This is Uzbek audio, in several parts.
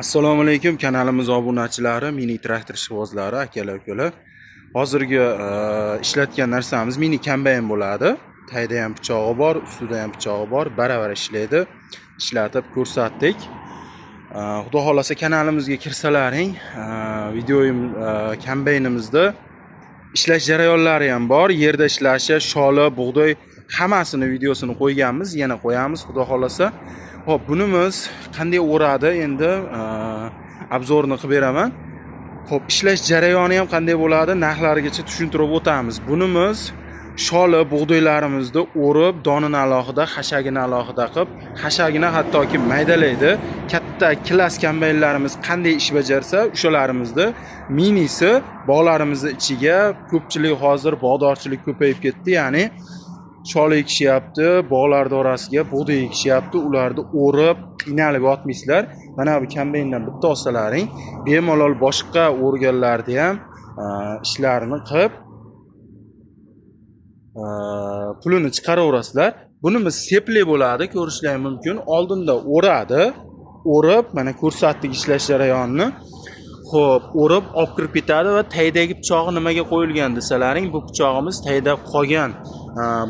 Assalomu alaykum kanalimiz obunachilari, mini traktor ishqibozlari, akalar, ukalar. Hozirgi ishlatgan narsamiz mini kombayn bo'ladi. Tayda ham pichog'i bor, ustida ham pichog'i bor, baravar ishlaydi. Ishlatib ko'rsatdik. Xudo xolasa kanalimizga kirsalaring, videoyim kombaynimizda ishlash jarayonlari ham bor. Yerda ishlashi, sholi, bug'doy hammasini videosini qo'yganmiz, yana qo'yamiz xudo xolasa. Xo'p, bunimiz qanday o'radi endi обзор ni qilib beraman. Xo'p, ishlash jarayoni ham qanday bo'ladi, narxlarigacha tushuntirib o'tamiz. Bunimiz sholi bug'doylarimizni o'rib, donini alohida, xashagini alohida qilib, xashagini hattoki maydalaydi. Katta klass kombaynlarimiz qanday ish bajarsa, o'shalarimizni minisi bog'larimizni ichiga ko'pchilik hozir bog'dorchilik ko'payib ketdi, ya'ni sholi ekishyapti, bog'larni orasiga bug'doy ekishyapti, ularni o'rib qiynalib yotmaysizlar. Mana bu kombayndan bitta olsalaring, bemalol boshqa o'rganlarni ham ishlarini qilib pulini chiqaraverasizlar. Bunimiz sepli bo'ladi, ko'rishlari mumkin. Oldinda o'radi, o'rib, mana ko'rsatdik ishlash jarayonini. Xo'p, o'rib olib kirib ketadi va taydagi pichog'i nimaga qo'yilgan desalaring, bu pichog'imiz tayda qolgan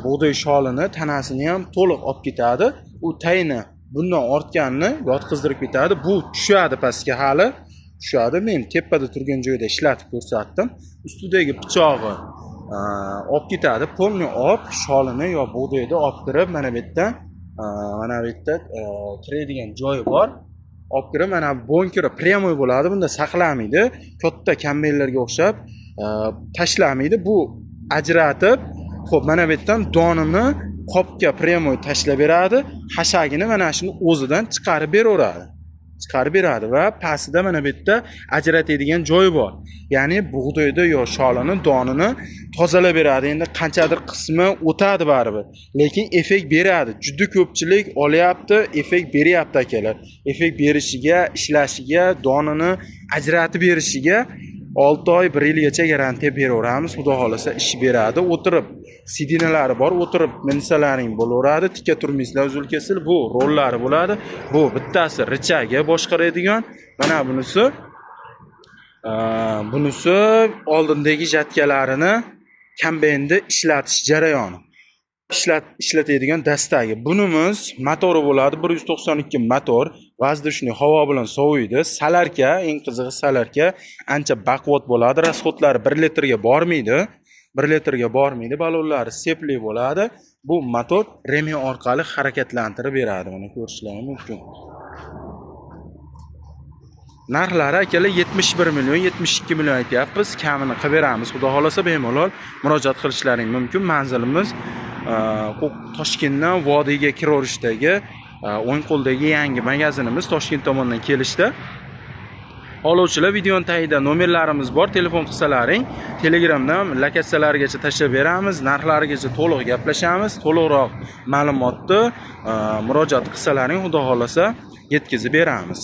bug'doy sholini tanasini ham to'liq olib ketadi. U tayni bundan ortganini yotqizdirib ketadi. Bu tushadi pastga, hali tushadi. Men tepada turgan joyda ishlatib ko'rsatdim. Ustidagi pichog'i olib ketadi, полный olib sholini yo bug'doyni olib kirib, mana bu yerdan mana bu yerda kiradigan joyi bor. Olib kirib, mana bunkeri прямой bo'ladi, bunda saqlamaydi. Katta kombaynlarga o'xshab tashlamaydi. Bu ajratib, xo'p, mana bu yerdan donini qopga прямой tashlab beradi, xashagini mana shuni o'zidan chiqarib beraveradi. Chiqarib beradi va pastida mana bu yerda ajratadigan joyi bor. Ya'ni bug'doyni yo sholini, donini tozalab beradi. Endi qanchadir qismi o'tadi baribir, lekin effekt beradi. Juda ko'pchilik olyapti, effekt beryapti akalar. Effekt berishiga, ishlashiga, donini ajratib berishiga 6 oy, 1 yilgacha garantiya beraveramiz. Xudo xolasa ish beradi. O'tirib сиденья lari bor, o'tirib minsalaring bo'laveradi, tika turmaysizlar uzil kesil. Bu rollari bo'ladi. Bu bittasi рычаг i boshqaradigan. Mana bunisi oldindagi жатка larini kombaynda ishlatish jarayoni. Ishlatadigan dastagi. Bunimiz motori bo'ladi, 192 motor, воздушный havo bilan sovuydi. Солярка, eng qizig'i солярка ancha baquvvat bo'ladi. Расход lari 1 litrga bormaydi. 1 litrga bormaydi. Balonlari sepli bo'ladi. Bu motor ремень orqali harakatlantirib beradi. Mana ko'rishlaring mumkin. Narxlari akalar 71 million, 72 million aytyapmiz. Kamini qilib beramiz. Xudo xolasa bemalol murojaat qilishlaring mumkin. Manzilimiz Toshkentdan vodiyga kiraverishdagi o'ng qo'ldagi yangi magazinimiz, Toshkent tomondan kelishda. Xohlovchilar videoni tagida nomerlarimiz bor, telefon qilsalaring, Telegramdan lokatsiyalargacha tashlab beramiz, narxlarigacha to'liq gaplashamiz, to'liqroq ma'lumotni murojaat qilsalaring, xudo xolasa yetkazib beramiz.